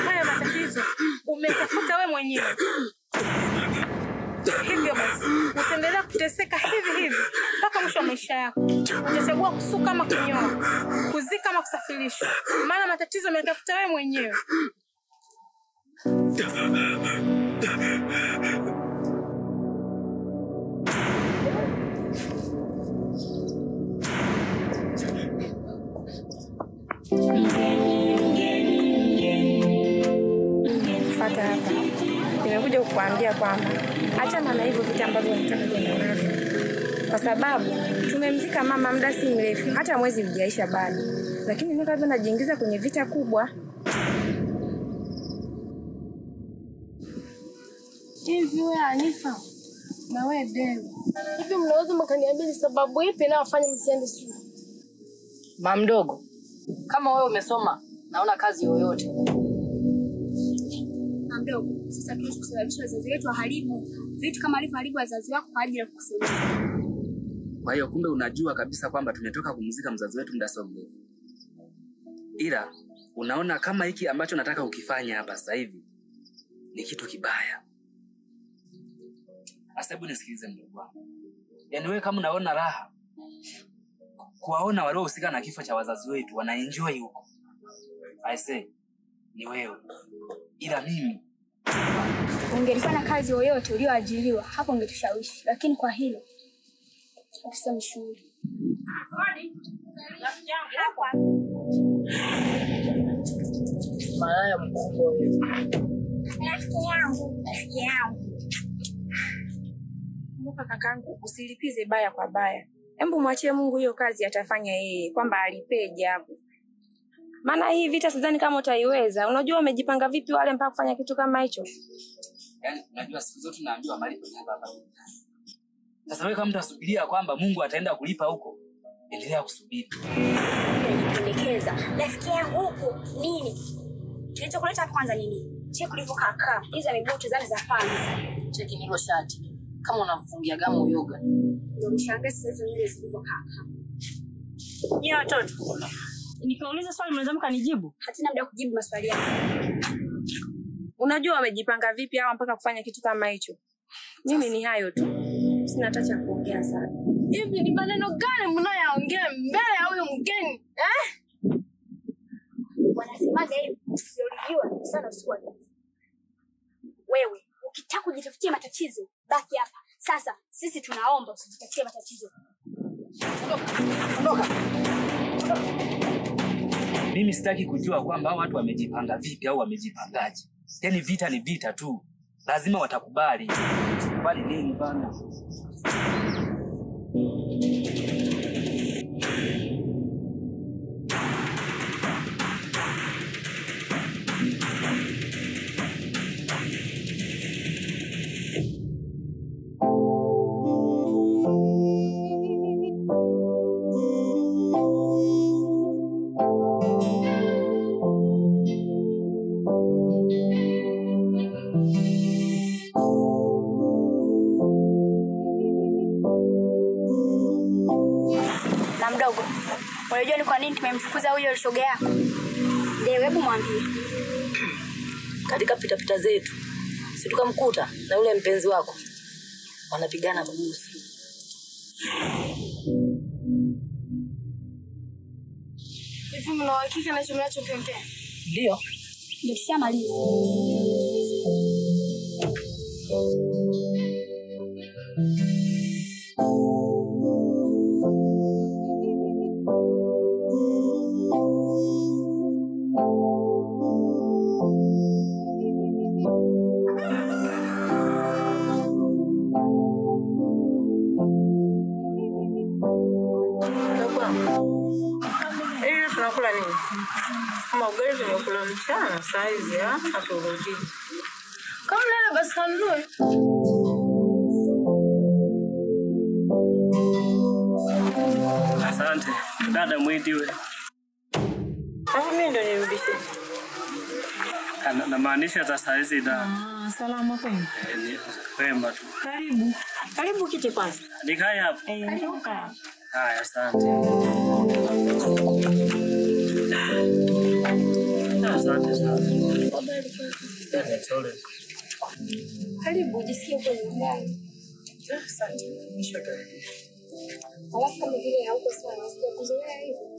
Haya matatizo umetafuta wewe mwenyewe. Hivyo basi utaendelea kuteseka hivi hivi mpaka mwisho wa maisha yako. Utachagua kusuka ama kunyoa, kuzika ama kusafirisha. Maana matatizo umetafuta wewe mwenyewe. Fata hapa. Nimekuja kukuambia kwamba achana na hivyo vitu ambavyo unataka kwenda navyo. Kwa sababu tumemzika mama muda si mrefu, hata mwezi hujaisha bado. Lakini mimi kama najiingiza kwenye vita kubwa. Hivi wewe Anifa na wewe Dewi, hivi mnaweza mkaniambia sababu ipi inayofanya msiende shule? Mama mdogo, kama wewe umesoma naona kazi yoyote. Mama mdogo, sasa tuwezi kusababisha wazazi wetu waharibu vitu kama alivyoharibu wazazi wako kwa ajili ya kukusomesha. Kwa hiyo kumbe unajua kabisa kwamba tumetoka kumzika mzazi wetu muda sio mrefu. Ila unaona kama hiki ambacho nataka ukifanya hapa sasa hivi ni kitu kibaya. Asabu nisikilize mdogo wangu. Yaani wewe kama unaona raha kuwaona waliohusika na kifo cha wazazi wetu wana enjoy huko. I say ni wewe. Ila mimi ungelifanya kazi yoyote ulioajiriwa hapo ungetushawishi, lakini kwa hilo hatusomi shule. Malaya mkubwa wewe. Rafiki yangu, rafiki yangu. Kumbuka kakangu, usilipize baya kwa baya. Hebu mwachie Mungu hiyo kazi atafanya yeye, kwamba alipee jabu. Maana hii vita sidhani kama utaiweza. Unajua umejipanga vipi wale mpaka kufanya kitu kama hicho? Yaani unajua siku zote tunaambiwa malipo ni hapa hapa. Sasa wewe kama mtasubiria kwamba Mungu ataenda kulipa huko, endelea kusubiri. Unajipendekeza. Rafiki yangu huko nini? Kilichokuleta hapa kwanza nini? Cheki ulivyokaa. Hizo ni buti zani za fans. Cheki nilo shati. Kama unafungia gamu yoga. Ndio mshangae sasa hizo nywele zilivyokaa. Nyie watoto, nikauliza swali mnaweza mkanijibu? Hatuna muda kujibu maswali yako. Unajua wamejipanga vipi hawa mpaka kufanya kitu kama hicho? Mimi ni hayo tu. Sina hata cha kuongea sana. Hivi ni maneno gani mnayoongea mbele ya huyu mgeni? Eh? Wanasemaga hivi, usiojua sana usiku. Wewe ukitaka kujitafutia matatizo baki hapa. Sasa sisi tunaomba usijitafutie matatizo. Ondoka. Mimi sitaki kujua kwamba hao watu wamejipanga vipi au wamejipangaje. Yaani vita ni vita tu. Lazima watakubali. Bali nini bana? Unajua ni kwa nini tumemfukuza huyo shoga yako? Ndio, hebu mwambie. Katika pita pita zetu, si tukamkuta na yule mpenzi wako wanapigana busu. Hivi mna uhakika na mnachokiongea? Ndio. Ndio tushamaliza. Tunakula nini? Kama ugali tumekula mchana saizi haturudi. Kama leo basi kanunue. Asante. Dada mwiti wewe. Hapo mimi ndo nirudishe. Na maanisha za saa hizi da. Ah, salama kwema. Ni kwema tu. Karibu. Karibu kiti kwanza. Nikae hapo. Karibu kaa. Haya, asante. Asante sana. Sorry. Karibu, jisikie uko nyumbani. Asante. Nishakaribia. Alafu kama vile hauko sawa, sijakuzoea hivyo.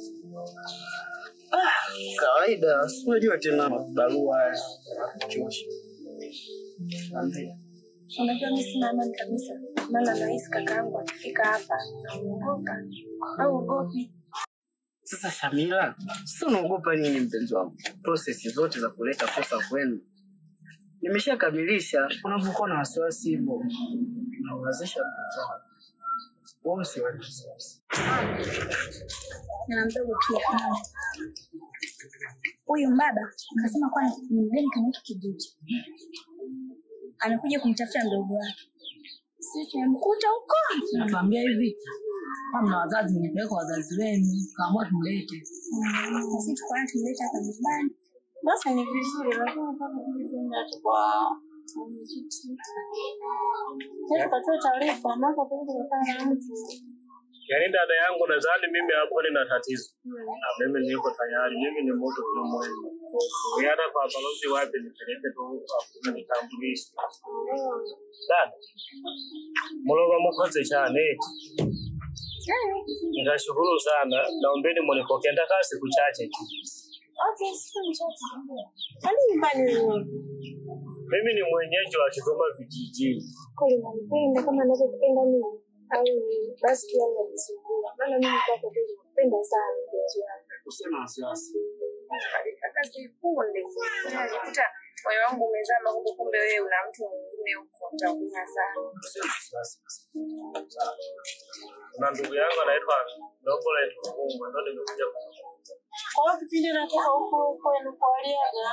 Kawaida, si unajua tena barua yanakuchosha. Unajua mimi sina amani kabisa. Maana nahisi kakaangu akifika hapa naogopa. Au ogopi? Sasa Shamila, sasa unaogopa nini mpenzi wangu? Process zote za kuleta kosa kwenu nimeshakamilisha. Unavyokuwa na wasiwasi hivyo, unawazesha mpenzi wangu. Wewe usiwe na wasiwasi. Na mdogo pia. Huyu baba akasema kwa ni mgeni kama kijiji. Anakuja kumtafuta mdogo wake. Sisi tumemkuta huko. Natuambia hivi, kama mna wazazi mnipeleke kwa wazazi wenu, kaamua tumlete. Sisi tukaona tumlete hapa nyumbani. Basi ni vizuri, lakini mpaka tulienda kwa mwenyekiti. Tukatoa taarifa maana kwa na mtu. Yaani dada yangu nadhani mimi hapo nina tatizo. Na mimi niko tayari, mimi ni mtu tu mwema. Hata kwa balozi wapi nipeleke tu hapo nitambulishe. Dada. Mloba mkoze cyane. Nitashukuru sana, naombeni mnipokee nitakaa siku chache tu. Okay, siku chache. Kwani nyumbani wewe? Mimi ni mwenyeji wa Kigoma vijijini. Kweli unanipenda kama ninavyokupenda mimi? Au basi tu unanisumbua? Maana mimi kwako kweli nakupenda sana mpenzi wangu. Usiwe na wasiwasi. Kaka sekunde. Unajikuta moyo wangu umezama huko, kumbe wewe una mtu mwingine huko, utaumia sana. Usiwe na wasiwasi. Na ndugu yangu anaitwa Ndogola Mungu ndio nimekuja kumtafuta. Kwa hiyo kipindi natoka huko kwenu kwa Aliaga.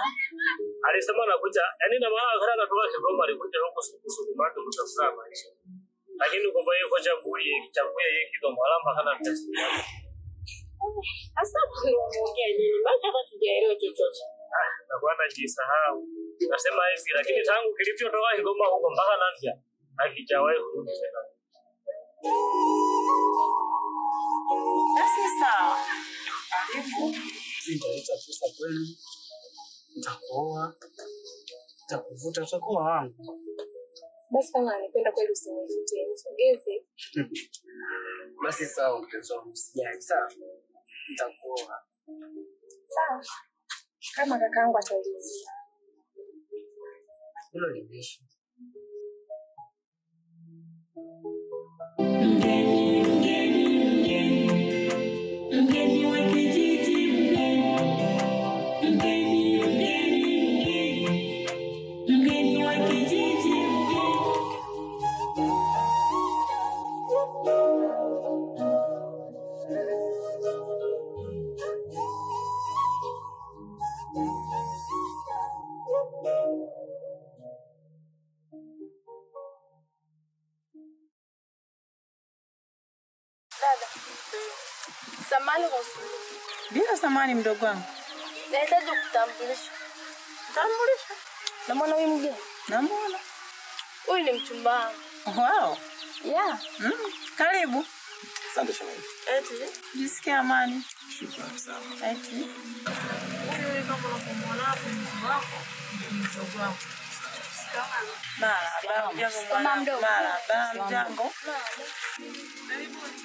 Alisema anakuja, yaani na maana akala anatoka Kigoma alikuja huko Sukumani kutafuta maisha. Lakini kwa hiyo kocha kulia yeye Kigoma wala mpaka na pesa. Sasa tunaongea nini? Bado hata sijaelewa chochote. Na kwa najisahau. Nasema hivi lakini tangu kilivyotoka Kigoma huko mpaka Nambia hakijawahi kurudi tena. Basi sawa. Karibu. Nitaleta pesa kwenu. Nitakuoa. Nitakuvuta utakuwa wangu. Basi kama anipenda kweli usinivute, nisogeze. Basi sawa mpenzi wangu, usijali, sawa? Nitakuoa. Sawa. Kama kakaangu atalizia. Hilo limeisha. Mgeni, mgeni, mgeni. Mgeni wa kijiji mgeni. Mgeni, mgeni, mgeni. Mgeni wa kijiji mgeni. Dada, samahani kwa usumbufu. Bila samahani mdogo wangu. Nahitaji kutambulisha. Tambulisha? Namwona huyu mgeni? Namwona. Huyu ni mchumba wangu. Wow. Yeah. Karibu. Asante shemeji. Eti, jisikie amani. Shukrani sana. Eti. Huyu kama unapomuona hapo mchumba wako, ni mdogo wangu. Marahaba, mjambo mwanangu. Marahaba, mjambo. Karibuni.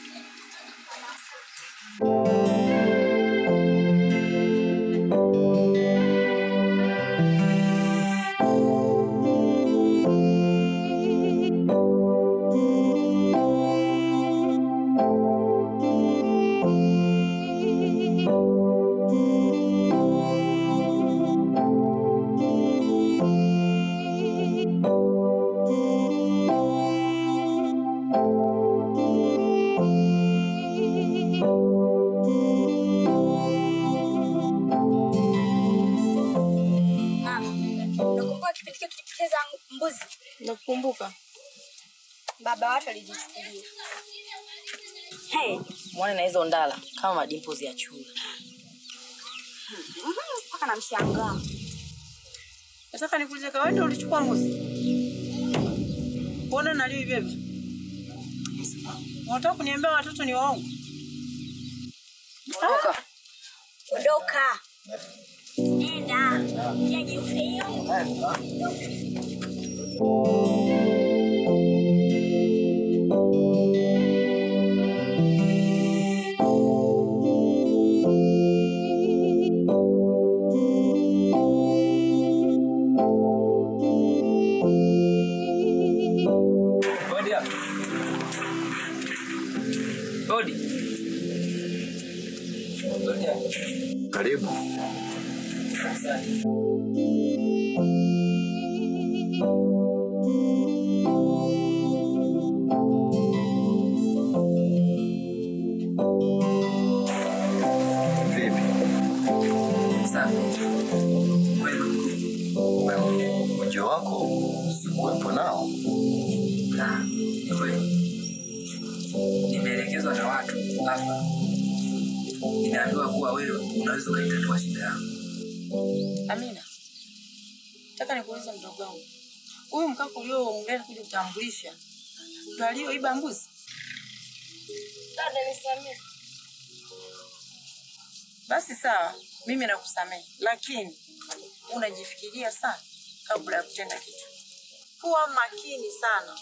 Nakumbuka. Baba watu alijichukulia. Hey, muone na hizo ndala kama madimpozi ya chura. Paka namshangaa. Nataka nikuulize kama wewe ulichukua mbuzi. Mbona nalioibeba? Unataka kuniambia watoto ni waongo? Ondoka. Ondoka. Nenda. Njia ufe hiyo. Bodi. Bodi. Karibu. Asante. Vipi? Safi. Kwema. Kwema. Ujio wako sikuwepo nao. Ah, ni kweli. Nimeelekezwa na watu hapa. Nimeambiwa kuwa wewe unaweza ukaitatua shida yangu. Amina. Nataka nikuulize mdogo wangu. Huyu mkaka uliomleta kuja kutambulisha ndio aliyoiba mbuzi? Dada nisamehe. Basi sawa, mimi nakusamehe, lakini unajifikiria sana kabla ya kutenda kitu. Kuwa makini sana.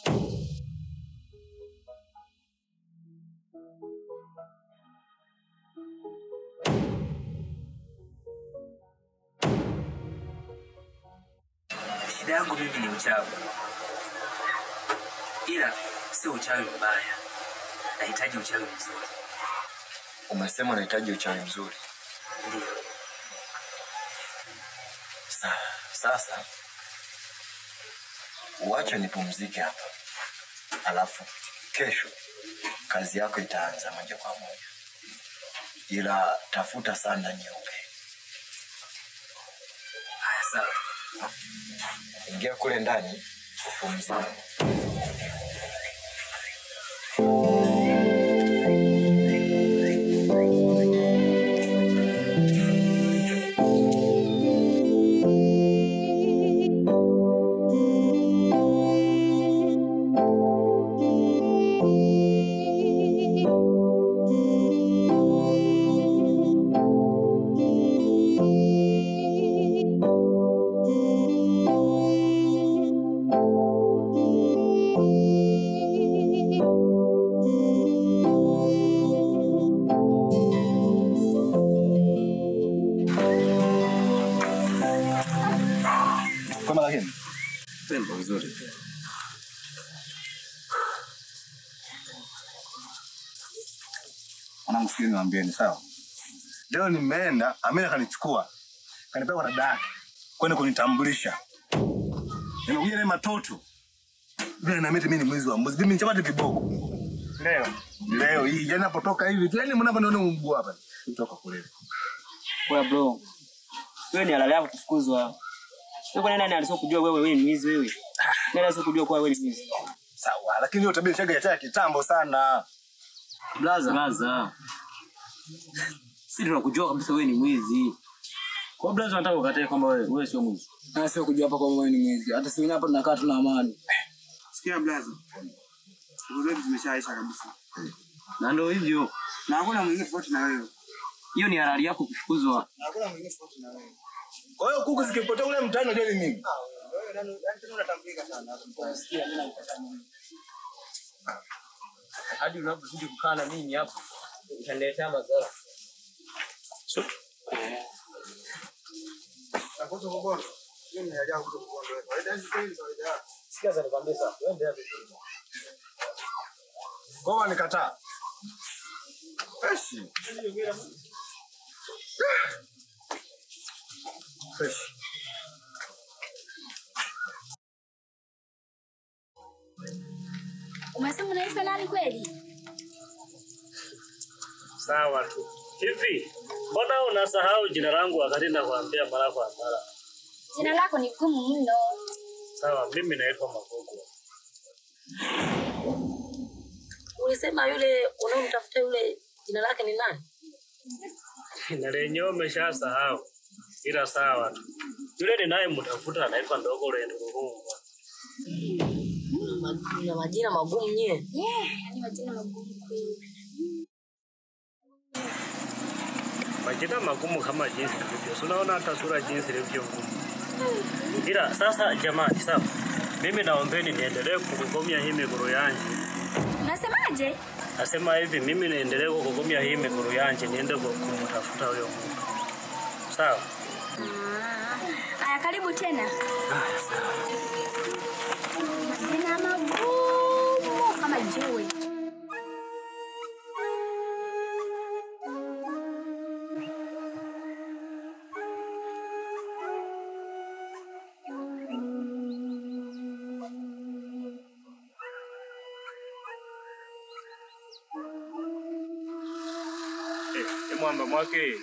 Shida yangu mimi ni uchawi. Ila sio uchawi mbaya. Nahitaji uchawi mzuri. Umesema unahitaji uchawi mzuri? Ndio. Sasa uache nipumzike hapa. Alafu kesho kazi yako itaanza moja kwa moja. Ila tafuta sanda nyeupe. Haya sawa. Ingia kule ndani upumzike. Vizuri. Mwanangu, sikiliza niwaambieni, sawa? Leo nimeenda, Amina kanichukua. Kanipeleka kwa dada yake kwenda kunitambulisha. Nimekuja naye matoto. Bila na mimi ni mwizi wa mbuzi. Mimi ni chapati viboko. Leo. Leo hii jana napotoka hivi. Yaani mnavyoniona mguu hapa. Kutoka kule. Wewe bro. Wewe ni halali yako kufukuzwa. Wewe nani alisema kujua wewe ni mwizi wewe? Nani alisema kujua kwa wewe ni mwizi? Sawa, lakini hiyo tabia shaga ya kitambo sana. Blaza. Blaza. Sisi tunakujua kabisa wewe ni mwizi. Kwa blaza unataka ukatae kwamba wewe sio mwizi. Na sio kujua hapa kwamba wewe ni mwizi. Hata sisi hapa tunakaa tuna amani. Sikia blaza. Siku zetu zimeshaisha kabisa. Na ndio hivyo. Na hakuna mwingine tofauti na wewe. Hiyo ni halali yako kufukuzwa. Na hakuna mwingine tofauti na wewe. Kwa hiyo kuku zikipotea ule mtaani unajua ni mimi. Ah, wewe nani tena unatambulika sana. Sikia mimi nakukata mimi. Hadi unapozidi kukaa na mimi hapo utaniletea madhara. So nakoto kubondo. Mimi ninaja kutokubondo wewe. Kawaida hizi kweli kawaida yako. Sikia za nikwambie sasa. Wewe endelea vizuri. Kwa nikataa. Fresh. Fresh. Umesema unaitwa nani kweli? Sawa tu. Hivi, mbona unasahau jina langu wakati nakwambia mara kwa mara? Jina lako ni gumu mno. Sawa, mimi naitwa Magogo. Ulisema yule unayomtafuta yule jina lake ni nani? Na lenyewe umeshasahau. Ila sawa tu. Yule ninayemtafuta anaitwa Ndogo Lendurungwa. Mna majina magumu nyie. Yeah, yani majina magumu kweli. Majina magumu kama jinsi ilivyo. Unaona hata sura jinsi ilivyo ngumu. Ila sasa jamani, sawa. Mimi naombeni niendelee kukugomia hii miguru yanje. Unasemaje? Nasema hivi, mimi niendelee kukugomia hii miguru yanje niende kumtafuta huyo mtu. Sawa? Aya, karibu tena. Haya, sawa. Majina magumu kama jiwe. Mwamba mwake.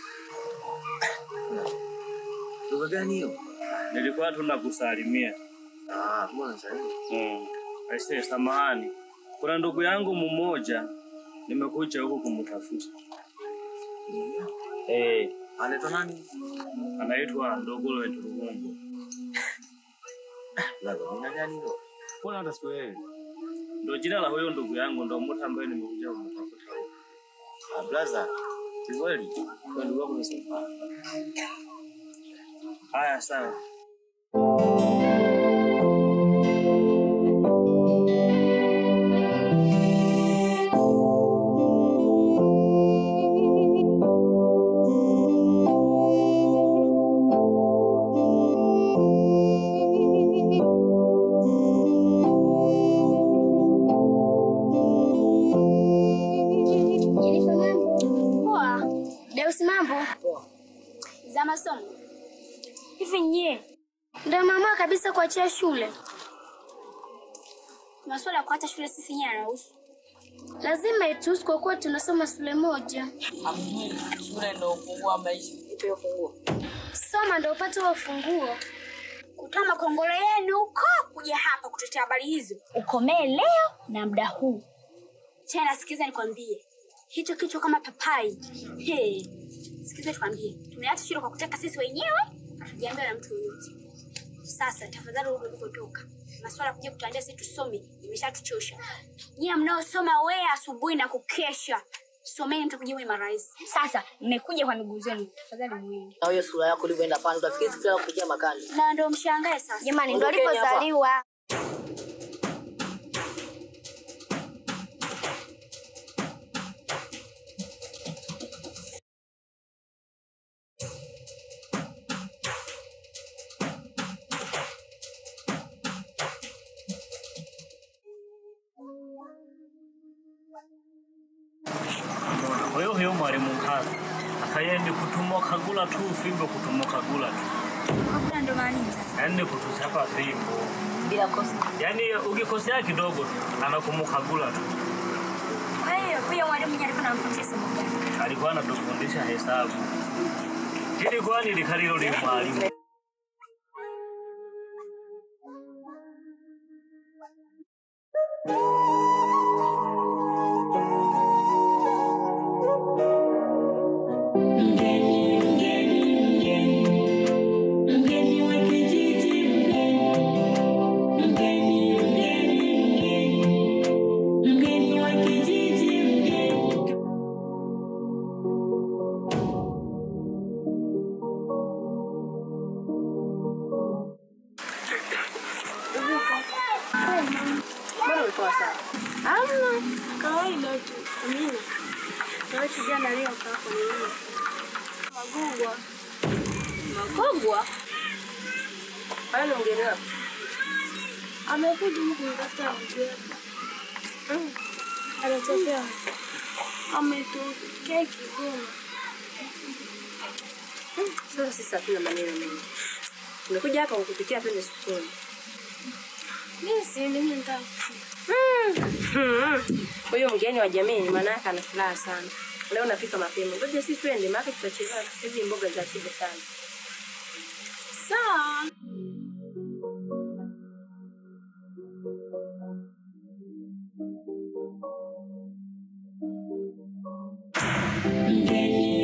Lugha gani hiyo? Nilikuwa tu nakusalimia. Ah, mbona salimia? Aisee, samahani. Kuna ndugu yangu mmoja nimekuja huko kumtafuta. Anaitwa nani? Anaitwa Ndogo Lendurungwa. Laga, ni nani hilo? Mbona hata sikuelewi? Ndio jina la huyo ndugu yangu, ndio mtu ambaye nimekuja kumtafuta huko. Ah, brother. Kweli? Kwa ndugu yako ni. Haya, sawa. Za masomo. Hivi nyie ndio mama kabisa kuachia shule. Masuala ya kuacha shule sisi nyie yanahusu. Lazima ituhusu kwa kuwa tunasoma shule moja. Hamjui shule ndio ufunguo wa maisha. Ipe ufunguo. Soma ndio upate ufunguo. Kutoa makongoro yenu huko kuja hapa kutetea habari hizo. Ukomee leo na muda huu. Tena sikiza nikwambie. Hicho kichwa kama papai. Hey. Sikiza tukwambie, tumeacha shule kwa kutaka sisi wenyewe, hatujaambiwa na mtu yoyote. Sasa tafadhali rudi ulikotoka. Masuala kuja kutuambia sisi tusome imeshatuchosha. Nyie mnaosoma wewe asubuhi na kukesha, someni mtakuja ni marais. Sasa mmekuja kwa miguu zenu, tafadhali muende. Na hiyo sura yako ilivyoenda pale utafikiri siku ya kupigia makali. Na ndio mshangae sasa. Jamani ndio alipozaliwa. Kwa hiyo mwalimu kazi akayendi kutumoka gula tu fimbo, kutumoka gula tu. Hakuna ndo maana nini sasa? Yaani kutuchapa fimbo bila kosa. Yaani ukikosea kidogo anakumuka gula tu. Kwa hiyo huyo mwalimu mwenyewe alikuwa anamfundisha somo gani? Alikuwa anatufundisha hesabu. Ilikuwa ni likalilo li mwalimu. Kawaida tu. Amina. Na kijana leo kwa nini? Magogwa. Magogwa? Pale mgeni wako. Amekuja huku kunitafuta mgeni. Anatokea. Ametokea Kigoma. Sasa sisi hatuna maneno mengi. Tumekuja hapa kukupikia twende sokoni. Mimi si mimi nitaka. Huyo mgeni wa jamii maana yake ana furaha sana. Leo napika mapema. Ngoja sisi twende maana tutachelewa sasa hivi mboga za shida sana. Sawa. Mgeni.